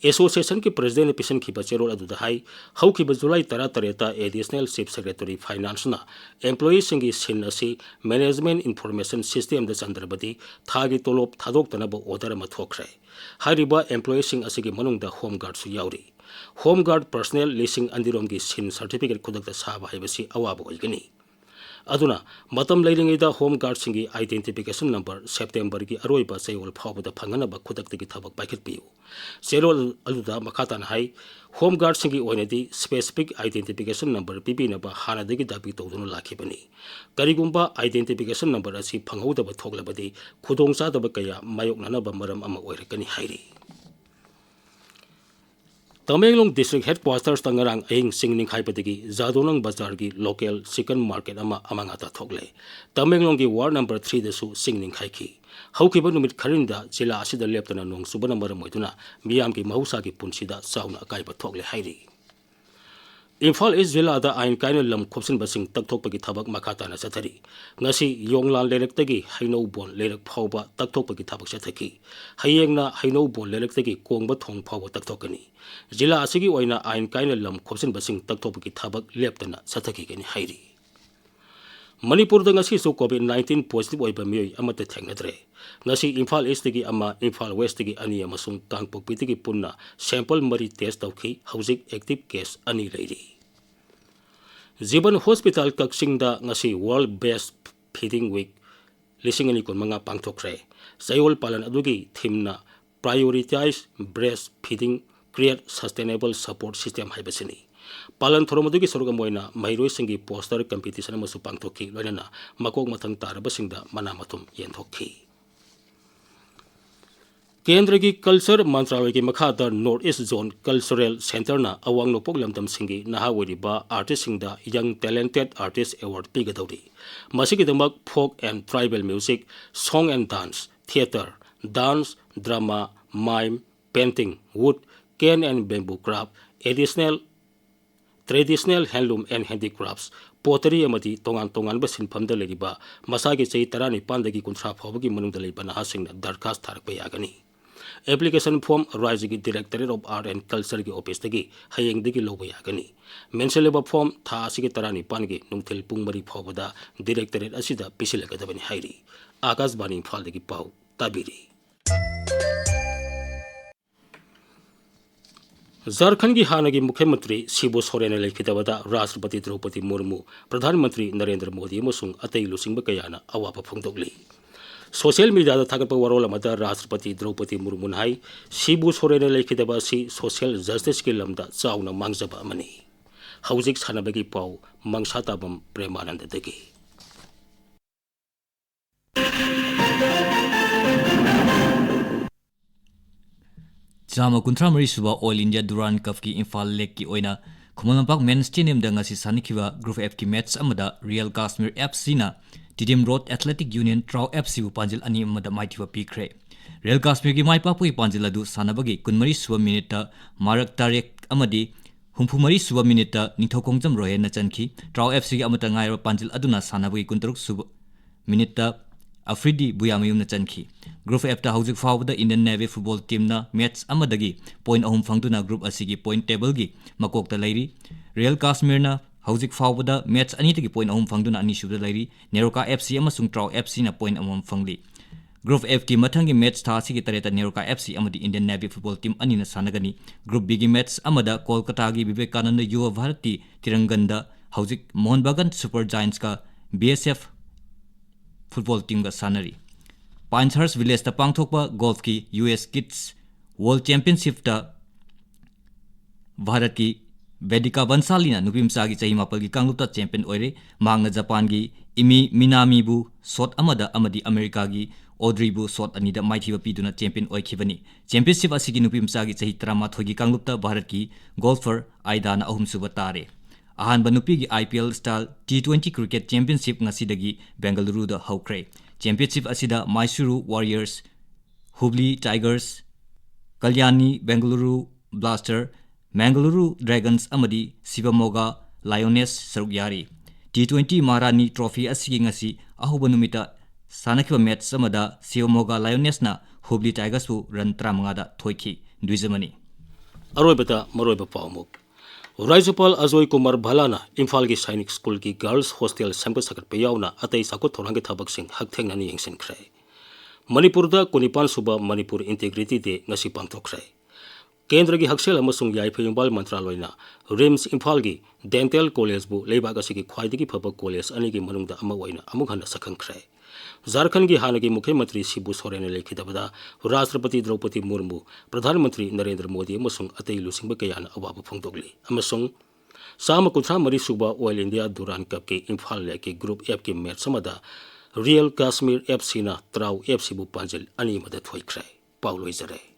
ꯑꯦꯁꯣꯁꯤꯌꯦꯁꯟꯒꯤ ꯄ꯭ꯔꯦꯁꯤꯗꯦꯟꯅ ꯄꯤꯁꯤꯟꯈꯤꯕ ꯆꯦꯔꯣꯜ ꯑꯗꯨꯗ ꯍꯥꯏ, ꯍꯧꯈꯤꯕ ꯖꯨꯂꯥꯏ ꯇꯔꯥꯇꯔꯦꯠꯇ Additional Chief Secretary Financeꯅ employeeꯁꯤꯡꯒꯤ ꯁꯤꯟ ꯑꯁꯤ management information systemꯗ ꯆꯟꯗ꯭ꯔꯕꯗꯤ ꯊꯥꯒꯤ ꯇꯣꯂꯣꯞ ꯊꯥꯗꯣꯛꯇꯅꯕ order ꯑꯃ ꯊꯣꯛꯈ꯭ꯔꯦ꯫ ꯍꯥꯏꯔꯤꯕ employeeꯁꯤꯡ ꯑꯁꯤꯒꯤ ꯃꯅꯨꯡꯗ Home Guardꯁꯨ ꯌꯥꯎꯔꯤ꯫ Home Guard personnel ꯂꯤꯁꯤꯡ ꯑꯅꯤꯔꯣꯝꯒꯤ ꯁꯤꯟ certificate ꯈꯨꯗꯛꯇ ꯁꯥꯕ ꯍꯥꯏꯕꯁꯤ ꯑꯋꯥꯕ ꯑꯣꯏꯒꯅꯤ꯫ ꯑꯗꯨꯅ ꯃꯇꯝ ꯂꯩꯔꯤꯉꯩꯗ Home Guardꯁꯤꯡꯒꯤ identification number Septemberꯒꯤ ꯑꯔꯣꯏꯕ ꯆꯌꯣꯜ ꯐꯥꯎꯕꯗ ꯐꯪꯅꯅꯕ ꯈꯨꯗꯛꯇꯒꯤ ꯊꯕꯛ ꯄꯥꯏꯈꯠꯄꯤꯌꯨ꯫ ꯆꯦꯔꯣꯜ ꯑꯗꯨꯗ ꯃꯈꯥ ꯇꯥꯅ ꯍꯥꯏ, Home Guardꯁꯤꯡꯒꯤ ꯑꯣꯏꯅꯗꯤ specific identification number ꯄꯤꯕꯤꯅꯕ ꯍꯥꯟꯅꯗꯒꯤ ꯗꯥꯕꯤ ꯇꯧꯗꯨꯅ ꯂꯥꯛꯈꯤꯕꯅꯤ꯫ ꯀꯔꯤꯒꯨꯝꯕ identification number ꯑꯁꯤ ꯐꯪꯍꯧꯗꯕ ꯊꯣꯛꯂꯕꯗꯤ ꯈꯨꯗꯣꯡꯆꯥꯗꯕ ꯀꯌꯥ ꯃꯥꯌꯣꯛꯅꯅꯕ ꯃꯔꯝ ꯑꯃ ꯑꯣꯏꯔꯛꯀꯅꯤ ꯍꯥꯏꯔꯤ꯫ ꯇꯃꯦꯡꯂꯣꯡ District Headquartersꯇ ꯉꯔꯥꯡ ꯑꯍꯤꯡ ꯆꯤꯡ ꯅꯤꯡꯈꯥꯏꯕꯗꯒꯤ ꯖꯥꯗꯣꯅꯪ ꯕꯖꯥꯔꯒꯤ local chicken market ꯑꯃ ꯑꯃꯥꯡ ꯑꯇꯥ ꯊꯣꯛꯂꯦ꯫ ꯇꯃꯦꯡꯂꯣꯡꯒꯤ ward number threeꯗꯁꯨ ꯆꯤꯡ ꯅꯤꯡꯈꯥꯏꯈꯤ꯫ ꯍꯧꯈꯤꯕ ꯅꯨꯃꯤꯠ ꯈꯔꯅꯤꯗ ꯖꯤꯂꯥ ꯑꯁꯤꯗ ꯂꯦꯞꯇꯅ ꯅꯣꯡ ꯆꯨꯕꯅ ꯃꯔꯝ ꯑꯣꯏꯗꯨꯅ ꯃꯤꯌꯥꯝꯒꯤ ꯃꯍꯧꯁꯥꯒꯤ ꯄꯨꯟꯁꯤꯗ ꯆꯥꯎꯅ ꯑꯀꯥꯏꯕ ꯊꯣꯛꯂꯦ ꯍꯥꯏꯔꯤ꯫ ꯏꯝꯐꯥꯜ ꯏꯁ ꯖꯤꯂꯥꯗ ꯑꯥꯏꯟ ꯀꯥꯏꯅ ꯂꯝ ꯈꯣꯞꯆꯤꯟꯕꯁꯤꯡ ꯇꯛꯊꯣꯛꯄꯒꯤ ꯊꯕꯛ ꯃꯈꯥ ꯇꯥꯅ ꯆꯠꯊꯔꯤ꯫ ꯉꯁꯤ ꯌꯣꯡꯂꯥꯟ ꯂꯩꯔꯛꯇꯒꯤ ꯍꯩꯅꯧꯕꯣꯟ ꯂꯩꯔꯛ ꯐꯥꯎꯕ ꯇꯛꯊꯣꯛꯄꯒꯤ ꯊꯕꯛ ꯆꯠꯊꯈꯤ꯫ ꯍꯌꯦꯡꯅ ꯍꯩꯅꯧꯕꯣꯟ ꯂꯩꯔꯛꯇꯒꯤ ꯀꯣꯡꯕ ꯊꯣꯡ ꯐꯥꯎꯕ ꯇꯛꯊꯣꯛꯀꯅꯤ꯫ ꯖꯤꯂꯥ ꯑꯁꯤꯒꯤ ꯑꯣꯏꯅ ꯑꯥꯏꯟ ꯀꯥꯏꯅ ꯂꯝ ꯈꯣꯞꯆꯤꯟꯕꯁꯤꯡ ꯇꯛꯊꯣꯛꯄꯒꯤ ꯊꯕꯛ ꯂꯦꯞꯇꯅ ꯆꯠꯊꯈꯤꯒꯅꯤ ꯍꯥꯏꯔꯤ꯫ ꯃꯅꯤꯄꯨꯔꯗ ꯉꯁꯤꯁꯨ COVID nineteen positive ꯑꯣꯏꯕ ꯃꯤꯑꯣꯏ ꯑꯃꯠꯇ ꯊꯦꯡꯅꯗ꯭ꯔꯦ꯫ ꯉꯁꯤ ꯏꯝꯐꯥꯜ ꯏꯁꯇꯒꯤ ꯑꯃ, ꯏꯝꯐꯥꯜ ꯋꯦꯁꯇꯒꯤ ꯑꯅꯤ ꯑꯃꯁꯨꯡ ꯀꯥꯡꯄꯣꯛꯄꯤꯗꯒꯤ ꯄꯨꯟꯅ sample ꯃꯔꯤ test ꯇꯧꯈꯤ꯫ ꯍꯧꯖꯤꯛ active case ꯑꯅꯤ ꯂꯩꯔꯤ꯫ ꯖꯤꯕꯟ ꯍꯣꯁꯄꯤꯇꯥꯜ ꯀꯛꯆꯤꯡꯗ ꯉꯁꯤ World Breast Feeding Week ꯂꯤꯁꯤꯡ ꯑꯅꯤ ꯀꯨꯟꯃꯉꯥ ꯄꯥꯡꯊꯣꯛꯈ꯭ꯔꯦ꯫ ꯆꯌꯣꯜ ꯄꯥꯂꯟ ꯑꯗꯨꯒꯤ themeꯅ Prioritize Breast Feeding, Create Sustainable Support System ꯍꯥꯏꯕꯁꯤꯅꯤ꯫ ꯄꯥꯂꯟ ꯊꯧꯔꯝ ꯑꯗꯨꯒꯤ ꯁꯔꯨꯛ ꯑꯃ ꯑꯣꯏꯅ ꯃꯍꯩꯔꯣꯏꯁꯤꯡꯒꯤ poster competition ꯑꯃꯁꯨ ꯄꯥꯡꯊꯣꯛꯈꯤ, ꯂꯣꯏꯅꯅ ꯃꯀꯣꯛ ꯃꯊꯪ ꯇꯥꯔꯕꯁꯤꯡꯗ ꯃꯅꯥ ꯃꯊꯨꯝ ꯌꯦꯟꯊꯣꯛꯈꯤ꯫ ꯀꯦꯟꯗ꯭ꯔꯒꯤ Culture ꯃꯟꯇ꯭ꯔꯥꯂꯌꯒꯤ ꯃꯈꯥꯗ North East Zone Cultural Centreꯅ ꯑꯋꯥꯡ ꯅꯣꯡꯄꯣꯛ ꯂꯝꯗꯝꯁꯤꯡꯒꯤ ꯅꯍꯥ ꯑꯣꯏꯔꯤꯕ artistꯁꯤꯡꯗ Young Talented Artist Award ꯄꯤꯒꯗꯧꯔꯤ꯫ ꯃꯁꯤꯒꯤꯗꯃꯛ folk and tribal music, song and dance, theatre, dance, drama, mime, painting, wood, cane and bamboo craft, additional traditional handloom and handicrafts, pottery ꯑꯃꯗꯤ ꯇꯣꯉꯥꯟ ꯇꯣꯉꯥꯟꯕ ꯁꯤꯟꯐꯝꯗ ꯂꯩꯔꯤꯕ ꯃꯁꯥꯒꯤ ꯆꯍꯤ ꯇꯔꯥꯅꯤꯄꯥꯟꯗꯒꯤ ꯀꯨꯟꯊ꯭ꯔꯥ ꯐꯥꯎꯕꯒꯤ ꯃꯅꯨꯡꯗ ꯂꯩꯕ ꯅꯍꯥꯁꯤꯡꯅ ꯗꯔꯈꯥꯁ ꯊꯥꯔꯛꯄ ꯌꯥꯒꯅꯤ꯫ Application form ꯔꯥꯖ꯭ꯌꯒꯤ Directorate of Art and Cultureꯒꯤ officeꯇꯒꯤ ꯍꯌꯦꯡꯗꯒꯤ ꯂꯧꯕ ꯌꯥꯒꯅꯤ꯫ ꯃꯦꯟꯁꯤꯜꯂꯤꯕ form ꯊꯥ ꯑꯁꯤꯒꯤ ꯇꯔꯥꯅꯤꯄꯥꯟꯒꯤ ꯅꯨꯡꯊꯤꯜ ꯄꯨꯡ ꯃꯔꯤ ꯐꯥꯎꯕꯗ Directorate ꯑꯁꯤꯗ ꯄꯤꯁꯤꯜꯂꯒꯗꯕꯅꯤ ꯍꯥꯏꯔꯤ꯫ ꯑꯥꯀꯥꯁꯕꯥꯅꯤ ꯏꯝꯐꯥꯜꯗꯒꯤ ꯄꯥꯎ ꯇꯥꯕꯤꯔꯤ꯫ ꯖꯥꯔꯈꯟꯒꯤ ꯍꯥꯟꯅꯒꯤ ꯃꯨꯈ꯭ꯌ ꯃꯟꯇ꯭ꯔꯤ ꯁꯤꯕꯨ ꯁꯣꯔꯦꯟꯅ ꯂꯩꯈꯤꯗꯕꯗ ꯔꯥꯁꯇ꯭ꯔꯄꯇꯤ ꯗ꯭ꯔꯧꯄꯗꯤ ꯃꯨꯔꯃꯨ, ꯄ꯭ꯔꯙꯥꯟ ꯃꯟꯇ꯭ꯔꯤ ꯅꯔꯦꯟꯗ꯭ꯔ ꯃꯣꯗꯤ ꯑꯃꯁꯨꯡ ꯑꯇꯩ ꯂꯨꯆꯤꯡꯕ ꯀꯌꯥꯅ ꯑꯋꯥꯕ ꯐꯣꯡꯗꯣꯛꯂꯤ꯫ ꯁꯣꯁꯤꯌꯦꯜ ꯃꯤꯗꯤꯌꯥꯗ ꯊꯥꯒꯠꯄ ꯋꯥꯔꯣꯜ ꯑꯃꯗ ꯔꯥꯁꯇ꯭ꯔꯄꯇꯤ ꯗ꯭ꯔꯧꯄꯗꯤ ꯃꯨꯔꯃꯨꯅ ꯍꯥꯏ, ꯁꯤꯕꯨ ꯁꯣꯔꯦꯟꯅ ꯂꯩꯈꯤꯗꯕ ꯑꯁꯤ ꯁꯣꯁꯤꯌꯦꯜ ꯖꯁꯇꯤꯁꯀꯤ ꯂꯝꯗ ꯆꯥꯎꯅ ꯃꯥꯡꯖꯕ ꯑꯃꯅꯤ꯫ ꯍꯧꯖꯤꯛ ꯁꯥꯟꯅꯕꯒꯤ ꯄꯥꯎ ꯃꯪꯁꯥꯇꯥꯕꯝ ꯄ꯭ꯔꯦꯃꯥꯅꯟꯗꯗꯒꯤ꯫ ꯆꯥꯝꯃ ꯀꯨꯟꯊ꯭ꯔꯥ ꯃꯔꯤ ꯁꯨꯕ All India Durand Cupꯀꯤ ꯏꯝꯐꯥꯜ legꯀꯤ ꯑꯣꯏꯅ ꯈꯨꯃꯟ ꯂꯝꯄꯥꯛ Main Stadiumꯗ ꯉꯁꯤ ꯁꯥꯟꯅꯈꯤꯕ Group Fꯀꯤ match ꯑꯃꯗ Real Kashmir FCꯅ Tiddim Road Athletic Union Trou FCꯕꯨ ꯄꯥꯟꯖꯤꯜ ꯑꯅꯤ ꯑꯃꯗ ꯃꯥꯏꯊꯤꯕ ꯄꯤꯈ꯭ꯔꯦ꯫ Real Kashmirꯒꯤ ꯃꯥꯏ ꯄꯥꯛꯄꯒꯤ ꯄꯥꯟꯖꯤꯜ ꯑꯗꯨ ꯁꯥꯟꯅꯕꯒꯤ ꯀꯨꯟꯃꯔꯤ ꯁꯨꯕ minuteꯇ ꯃꯥꯔꯛ ꯇꯥꯔꯦꯛ ꯑꯃꯗꯤ ꯍꯨꯝꯐꯨ ꯃꯔꯤ ꯁꯨꯕ minuteꯇ ꯅꯤꯡꯊꯧꯈꯣꯡꯖꯝ ꯔꯣꯍꯦꯟꯅ ꯆꯟꯈꯤ꯫ Trou FCꯒꯤ ꯑꯃꯠꯇ ꯉꯥꯏꯔꯕ ꯄꯥꯟꯖꯤꯜ ꯑꯗꯨꯅ ꯁꯥꯟꯅꯕꯒꯤ ꯀꯨꯟꯇꯔꯨꯛ ꯁꯨꯕ minuteꯇ ꯑꯐ꯭ꯔꯤꯗꯤ ꯕꯨꯌꯥꯃꯌꯨꯝꯅ ꯆꯟꯈꯤ꯫ Group Fꯇ ꯍꯧꯖꯤꯛ ꯐꯥꯎꯕꯗ Indian Navy football teamꯅ match ꯑꯃꯗꯒꯤ point ꯑꯍꯨꯝ ꯐꯪꯗꯨꯅ group ꯑꯁꯤꯒꯤ point tableꯒꯤ ꯃꯀꯣꯛꯇ ꯂꯩꯔꯤ꯫ Real Kashmirꯅ ꯍꯧꯖꯤꯛ ꯐꯥꯎꯕꯗ match ꯑꯅꯤꯗꯒꯤ point ꯑꯍꯨꯝ ꯐꯪꯗꯨꯅ ꯑꯅꯤꯁꯨꯕꯗ ꯂꯩꯔꯤ꯫ Neroka FC ꯑꯃꯁꯨꯡ Trou FCꯅ point ꯑꯃꯃꯝ ꯐꯪꯂꯤ꯫ Group Fꯀꯤ ꯃꯊꯪꯒꯤ match ꯊꯥ ꯑꯁꯤꯒꯤ ꯇꯔꯦꯠꯇ Neroka FC ꯑꯃꯗꯤ Indian Navy football team ꯑꯅꯤꯅ ꯁꯥꯟꯅꯒꯅꯤ꯫ Group Bꯒꯤ match ꯑꯃꯗ ꯀꯣꯜꯀꯇꯥꯒꯤ ꯚꯤꯕꯦꯀꯥꯅꯟꯗ ꯌꯨꯚ ꯚꯥꯔꯇꯤ ꯇꯤꯔꯪꯒꯟꯗ ꯍꯧꯖꯤꯛ ꯃꯣꯍꯟ ꯕꯒꯥꯟ Super Giantsꯀ BSF football teamꯒ ꯁꯥꯟꯅꯔꯤ꯫ Pinehurst Villageꯇ ꯄꯥꯡꯊꯣꯛꯄ golfꯀꯤ US Kids World Championshipꯇ ꯚꯥꯔꯠꯀꯤ ꯚꯦꯗꯤꯀꯥ ꯕꯟꯁꯥꯂꯤꯅ ꯅꯨꯄꯤꯃꯆꯥꯒꯤ ꯆꯍꯤ ꯃꯥꯄꯜꯒꯤ ꯀꯥꯡꯂꯨꯞꯇ champion ꯑꯣꯏꯔꯦ꯫ ꯃꯍꯥꯛꯅ ꯖꯄꯥꯟꯒꯤ ꯏꯃꯤ ꯃꯤꯅꯥꯃꯤꯕꯨ shot ꯑꯃꯗ ꯑꯃꯗꯤ ꯑꯃꯦꯔꯤꯀꯥꯒꯤ ꯑꯣꯗ꯭ꯔꯤꯕꯨ shot ꯑꯅꯤꯗ ꯃꯥꯏꯊꯤꯕ ꯄꯤꯗꯨꯅ champion ꯑꯣꯏꯈꯤꯕꯅꯤ꯫ Championship ꯑꯁꯤꯒꯤ ꯅꯨꯄꯤꯃꯆꯥꯒꯤ ꯆꯍꯤ ꯇꯔꯥꯃꯥꯊꯣꯏꯒꯤ ꯀꯥꯡꯂꯨꯞꯇ ꯚꯥꯔꯠꯀꯤ golfer ꯑꯥꯏꯗꯥꯅ ꯑꯍꯨꯝꯁꯨꯕ ꯇꯥꯔꯦ꯫ ꯑꯍꯥꯟꯕ ꯅꯨꯄꯤꯒꯤ IPL style T twenty cricket championship ꯉꯁꯤꯗꯒꯤ ꯕꯦꯡꯒꯂꯨꯔꯨꯗ ꯍꯧꯈ꯭ꯔꯦ꯫ Championship ꯑꯁꯤꯗ ꯃꯥꯏꯁꯨꯔꯨ Warriors, Hubli Tigers, ꯀꯜꯌꯥꯅꯤ Bengaluru Blaster, Mangaluru Dragons ꯑꯃꯗꯤ Shivamoga Lioness ꯁꯔꯨꯛ ꯌꯥꯔꯤ꯫ T twenty Maharani Trophy ꯑꯁꯤꯒꯤ ꯉꯁꯤ ꯑꯍꯧꯕ ꯅꯨꯃꯤꯠꯇ ꯁꯥꯟꯅꯈꯤꯕ match ꯑꯃꯗ Shivamoga Lionessꯅ ꯍꯨꯕ꯭ꯂꯤ ꯇꯥꯏꯒꯔꯁꯄꯨ ꯔꯟ ꯇꯔꯥꯃꯉꯥꯗ ꯊꯣꯏꯈꯤ꯫ ꯗ꯭ꯋꯤꯖꯃꯅꯤ꯫ ꯑꯔꯣꯏꯕꯗ ꯃꯔꯨꯑꯣꯏꯕ ꯄꯥꯎ ꯑꯃꯨꯛ꯫ ꯔꯥꯖ꯭ꯌꯄꯥꯜ ꯑꯖꯣꯏ ꯀꯨꯃꯥꯔ ꯚꯥꯂꯥꯅ ꯏꯝꯐꯥꯜꯒꯤ ꯁꯥꯏꯅꯤꯛ ꯁ꯭ꯀꯨꯜꯒꯤ ꯒꯔꯜꯁ ꯍꯣꯁꯇꯦꯜ ꯁꯦꯝꯒꯠ ꯁꯥꯒꯠꯄ ꯌꯥꯎꯅ ꯑꯇꯩ ꯆꯥꯎꯈꯠ ꯊꯧꯔꯥꯡꯒꯤ ꯊꯕꯛꯁꯤꯡ ꯍꯛꯊꯦꯡꯅꯅ ꯌꯦꯡꯁꯤꯟꯈ꯭ꯔꯦ꯫ ꯃꯅꯤꯄꯨꯔꯗ ꯀꯨꯟꯅꯤꯄꯥꯟ ꯁꯨꯕ ꯃꯅꯤꯄꯨꯔ ꯏꯟꯇꯤꯒ꯭ꯔꯤꯇꯤ ꯗꯦ ꯉꯁꯤ ꯄꯥꯡꯊꯣꯛꯈ꯭ꯔꯦ꯫ ꯀꯦꯟꯗ꯭ꯔꯒꯤ ꯍꯛꯁꯦꯜ ꯑꯃꯁꯨꯡ ꯌꯥꯏꯐ ꯌꯨꯝꯕꯥꯜ ꯃꯟꯇ꯭ꯔꯥꯂꯣꯏꯅ ꯔꯤꯝꯁ ꯏꯝꯐꯥꯜꯒꯤ ꯗꯦꯟꯇꯦꯜ ꯀꯣꯂꯦꯖꯕꯨ ꯂꯩꯕꯥꯛ ꯑꯁꯤꯒꯤ ꯈ꯭ꯋꯥꯏꯗꯒꯤ ꯐꯕ ꯀꯣꯂꯦꯖ ꯑꯅꯤꯒꯤ ꯃꯅꯨꯡꯗ ꯑꯃ ꯑꯣꯏꯅ ꯑꯃꯨꯛ ꯍꯟꯅ ꯁꯛꯈꯪꯈ꯭ꯔꯦ꯫ ꯖꯥꯔꯈꯟꯒꯤ ꯍꯥꯟꯅꯒꯤ ꯃꯨꯈ꯭ꯌ ꯃꯟꯇ꯭ꯔꯤ ꯁꯤꯕꯨ ꯁꯣꯔꯦꯟꯅ ꯂꯩꯈꯤꯗꯕꯗ ꯔꯥꯁꯇ꯭ꯔꯄꯇꯤ ꯗ꯭ꯔꯧꯄꯗꯤ ꯃꯨꯔꯃꯨ, ꯄ꯭ꯔꯙꯥꯟ ꯃꯟꯇ꯭ꯔꯤ ꯅꯔꯦꯟꯗ꯭ꯔ ꯃꯣꯗꯤ ꯑꯃꯁꯨꯡ ꯑꯇꯩ ꯂꯨꯆꯤꯡꯕ ꯀꯌꯥꯅ ꯑꯋꯥꯕ ꯐꯣꯡꯗꯣꯛꯂꯤ꯫ ꯑꯃꯁꯨꯡ ꯆꯥꯝꯃ ꯀꯨꯟꯊ꯭ꯔꯥ ꯃꯔꯤ ꯁꯨꯕ ꯑꯣꯜ ꯏꯟꯗꯤꯌꯥ ꯗꯨꯔꯥꯟ ꯀꯞꯀꯤ ꯏꯝꯐꯥꯜ ꯂꯦꯛꯀꯤ ꯒ꯭ꯔꯨꯞ ꯑꯦꯐꯀꯤ ꯃꯦꯠꯆ ꯑꯃꯗ ꯔꯤꯌꯦꯜ ꯀꯥꯁꯃꯤꯔ ꯑꯦꯐ ꯁꯤꯅ ꯇ꯭ꯔꯥꯎ ꯑꯦꯐ ꯁꯤꯕꯨ ꯄꯥꯟꯖꯤꯜ ꯑꯅꯤ ꯑꯃꯗ ꯊꯣꯏꯈ꯭ꯔꯦ꯫ ꯄꯥꯎ ꯂꯣꯏꯖꯔꯦ꯫